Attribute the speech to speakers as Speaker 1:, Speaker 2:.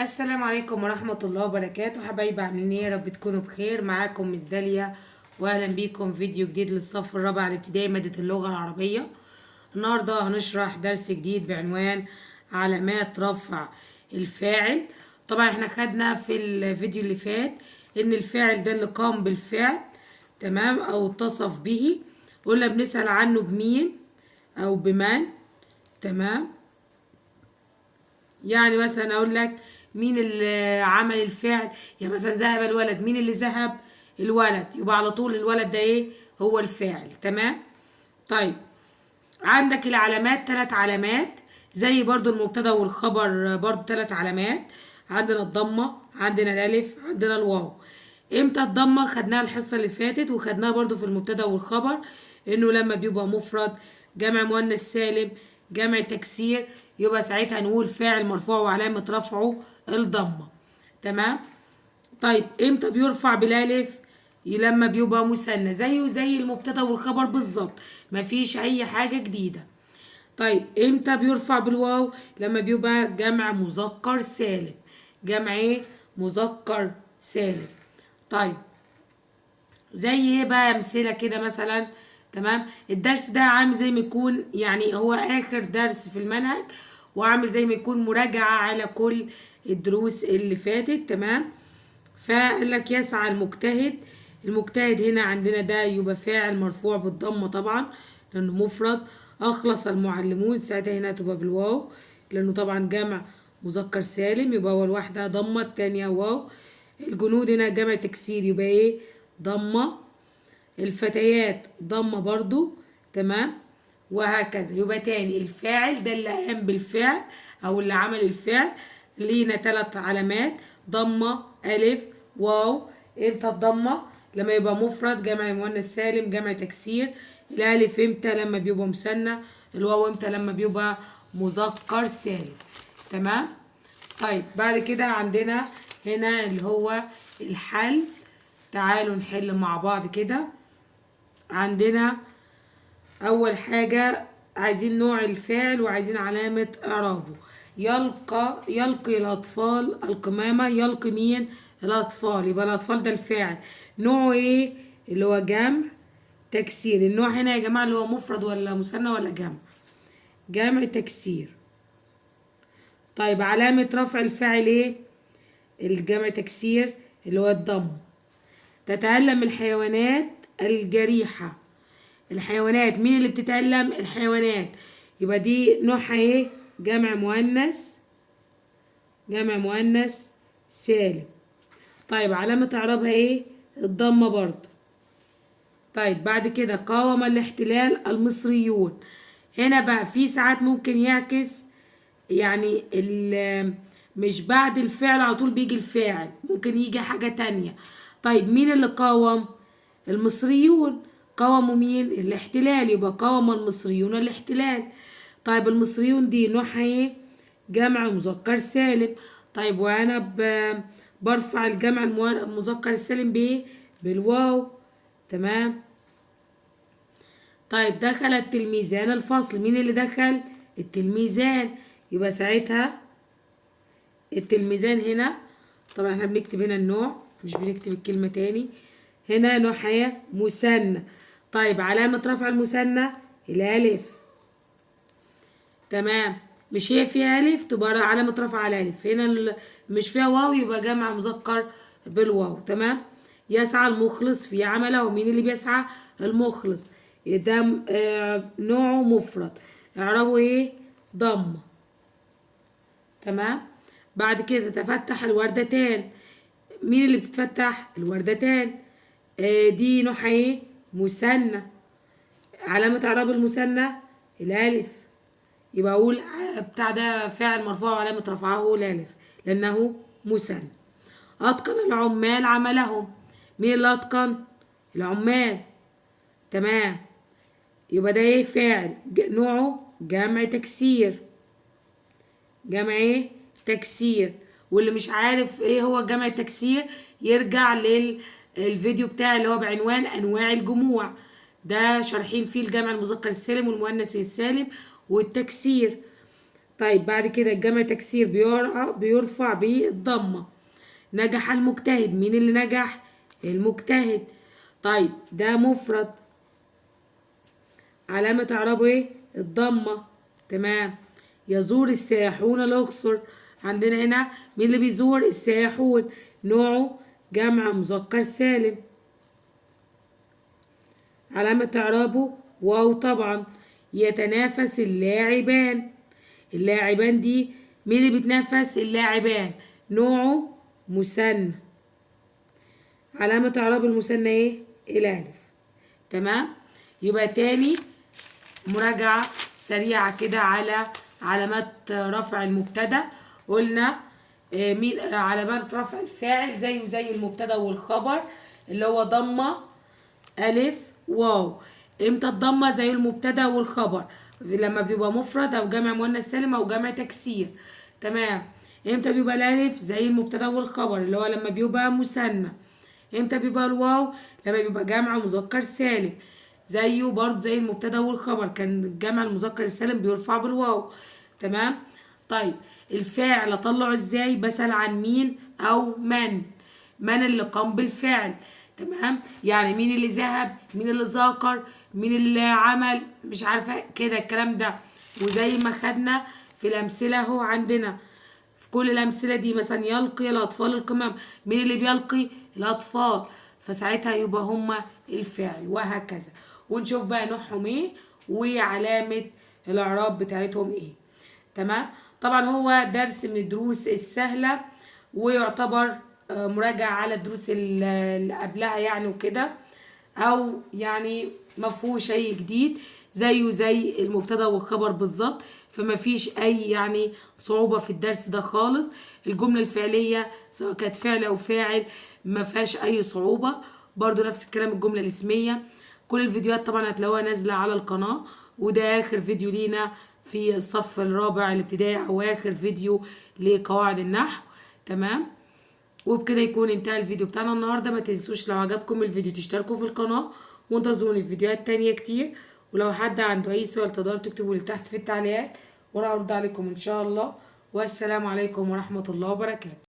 Speaker 1: السلام عليكم ورحمة الله وبركاته. حبايبي عاملين ايه؟ يا رب تكونوا بخير. معاكم مس داليا، واهلا بيكم فيديو جديد للصف الرابع الابتدائي مادة اللغة العربية. النهاردة هنشرح درس جديد بعنوان علامات رفع الفاعل. طبعا احنا خدنا في الفيديو اللي فات ان الفاعل ده اللي قام بالفعل، تمام، او اتصف به، قلنا بنسأل عنه بمين او بمن، تمام. يعني مثلا اقول لك مين اللي عمل الفعل، يعني مثلا ذهب الولد، مين اللي ذهب؟ الولد، يبقى على طول الولد ده ايه؟ هو الفاعل، تمام. طيب عندك العلامات 3 علامات، زي برضو المبتدا والخبر برضو 3 علامات. عندنا الضمة، عندنا الالف، عندنا الواو. امتى الضمة؟ خدناها الحصة اللي فاتت وخدناها برضو في المبتدا والخبر، انه لما بيبقى مفرد، جمع مؤنث سالم، جمع تكسير، يبقى ساعتها نقول فاعل مرفوع وعلامة رفعه الضمة، تمام. طيب امتى بيرفع بالالف؟ لما بيبقى مثنى، زيه زي المبتدا والخبر بالظبط، مفيش اي حاجة جديدة. طيب امتى بيرفع بالواو؟ لما بيبقى جمع مذكر سالم، جمع ايه؟ مذكر سالم. طيب زي ايه بقى امثله كده مثلا، تمام. الدرس ده عامل زي ما يكون، يعني هو اخر درس في المنهج، وعامل زي ما يكون مراجعه على كل الدروس اللي فاتت، تمام. فقال لك يسعى المجتهد، المجتهد هنا عندنا ده يبقى فاعل مرفوع بالضمه طبعا لانه مفرد. اخلص المعلمون، ساعتها هنا تبقى بالواو لانه طبعا جمع مذكر سالم، يبقى اول واحده ضمه، الثانيه واو. الجنود هنا جمع تكسير، يبقى ايه؟ ضمه. الفتيات ضمه برضو، تمام، وهكذا. يبقى تاني الفاعل ده اللي قام بالفعل او اللي عمل الفعل، لينا 3 علامات: ضمه، الف، واو. امتى الضمه؟ لما يبقى مفرد، جمع مؤنث سالم، جمع تكسير. الالف امتى؟ لما بيبقى مثنى. الواو امتى؟ لما بيبقى مذكر سالم، تمام. طيب بعد كده عندنا هنا اللي هو الحل، تعالوا نحل مع بعض كده. عندنا اول حاجة عايزين نوع الفاعل وعايزين علامة اعرابه. يلقي الاطفال القمامة، يلقي مين؟ الاطفال، يبقى الاطفال ده الفاعل. نوعه ايه؟ اللي هو جمع تكسير. النوع هنا يا جماعة اللي هو مفرد ولا مثنى ولا جمع؟ جمع تكسير. طيب علامة رفع الفاعل ايه؟ الجمع تكسير اللي هو الضم. تتألم الحيوانات الجريحة، الحيوانات مين اللي بتتألم؟ الحيوانات، يبقى دي نوعها ايه؟ جمع مؤنث، جمع مؤنث سالم. طيب علامة اعرابها ايه؟ الضمة برضو. طيب بعد كده قاوم الاحتلال المصريون. هنا بقى في ساعات ممكن يعكس، يعني مش بعد الفعل على طول بيجي الفاعل، ممكن يجي حاجة تانية. طيب مين اللي قاوم؟ المصريون. قاوموا مين؟ الاحتلال، يبقى قاوم المصريون الاحتلال. طيب المصريون دي نوعها ايه؟ جمع مذكر سالم. طيب وانا برفع الجمع المذكر السالم بايه؟ بالواو، تمام. طيب دخل التلميذان الفصل، مين اللي دخل؟ التلميذان، يبقى ساعتها التلميذان هنا، طبعا احنا بنكتب هنا النوع مش بنكتب الكلمة تاني، هنا نوع ايه؟ مثنى. طيب علامة رفع المثنى الألف، تمام، مش هي فيها ألف تبقى علامة رفع على ألف، هنا مش فيها واو يبقى جمع مذكر بالواو، تمام. يسعى المخلص في عمله، مين اللي بيسعى؟ المخلص، ده نوعه مفرد، اعرابه ايه؟ ضمه، تمام. بعد كده تفتح الوردتان، مين اللي بتتفتح؟ الوردتان، دي نوعها ايه؟ مثنى. علامة اعراب المثنى الالف، يبقى اقول بتاع ده فاعل مرفوع وعلامة رفعه الالف لانه مثنى. اتقن العمال عملهم، مين اللي اتقن؟ العمال، تمام، يبقى ده ايه؟ فاعل، نوعه جمع تكسير، جمع ايه؟ تكسير. واللي مش عارف ايه هو جمع التكسير يرجع للفيديو بتاعي اللي هو بعنوان انواع الجموع، ده شارحين فيه الجمع المذكر السالم والمؤنث السالم والتكسير. طيب بعد كده الجمع تكسير بيرفع بالضمة. نجح المجتهد، مين اللي نجح؟ المجتهد. طيب ده مفرد، علامة اعرابه ايه؟ الضمة. تمام. يزور السائحون الأقصر، عندنا هنا مين اللي بيزور؟ السائحون، نوعه جمع مذكر سالم، علامة اعرابه واو طبعا. يتنافس اللاعبان، اللاعبان دي مين اللي بيتنافس؟ اللاعبان، نوعه مثنى، علامة اعراب المثنى ايه؟ الالف. تمام. يبقى تاني مراجعة سريعة كده على علامات رفع المبتدأ. قلنا مين علامات رفع الفاعل زيه زي المبتدأ والخبر اللي هو ضمة ألف واو. امتى الضمة؟ زي المبتدأ والخبر لما بيبقى مفرد أو جمع مؤنث سالم أو جمع تكسير. تمام. امتى بيبقى الألف؟ زي المبتدأ والخبر اللي هو لما بيبقى مثنى. امتى بيبقى الواو؟ لما بيبقى جمع مذكر سالم، زيه برضه زي المبتدأ والخبر، كان الجمع المذكر السالم بيرفع بالواو. تمام. طيب الفاعل اطلعه ازاي؟ بسأل عن مين او من، من اللي قام بالفعل. تمام. يعني مين اللي ذهب، مين اللي ذاكر، مين اللي عمل، مش عارفة كده الكلام ده. وزي ما خدنا في الأمثلة اهو عندنا في كل الأمثلة دي، مثلا يلقي الأطفال القمام، مين اللي بيلقي؟ الأطفال، فساعتها يبقى هما الفاعل، وهكذا. ونشوف بقى نوعهم ايه وعلامة الإعراب بتاعتهم ايه. تمام. طبعا هو درس من الدروس السهلة، ويعتبر مراجعة على الدروس اللي قبلها يعني وكده، او يعني ما فيهوش اي جديد، زيه زي المبتدا والخبر بالظبط، فما فيش اي يعني صعوبة في الدرس ده خالص. الجملة الفعلية سواء كانت فعل او فاعل ما فيهاش اي صعوبة، برضو نفس الكلام الجملة الاسمية. كل الفيديوهات طبعا هتلاقوها نازلة على القناة، وده اخر فيديو لينا في الصف الرابع الابتدائي، او اخر فيديو لقواعد النحو. تمام. وبكده يكون انتهى الفيديو بتاعنا النهارده. ما تنسوش لو عجبكم الفيديو تشتركوا في القناة، وانتظروني في فيديوهات تانية كتير. ولو حد عنده اي سؤال تقدروا تكتبوا لي تحت في التعليقات، وانا هرد عليكم ان شاء الله. والسلام عليكم ورحمة الله وبركاته.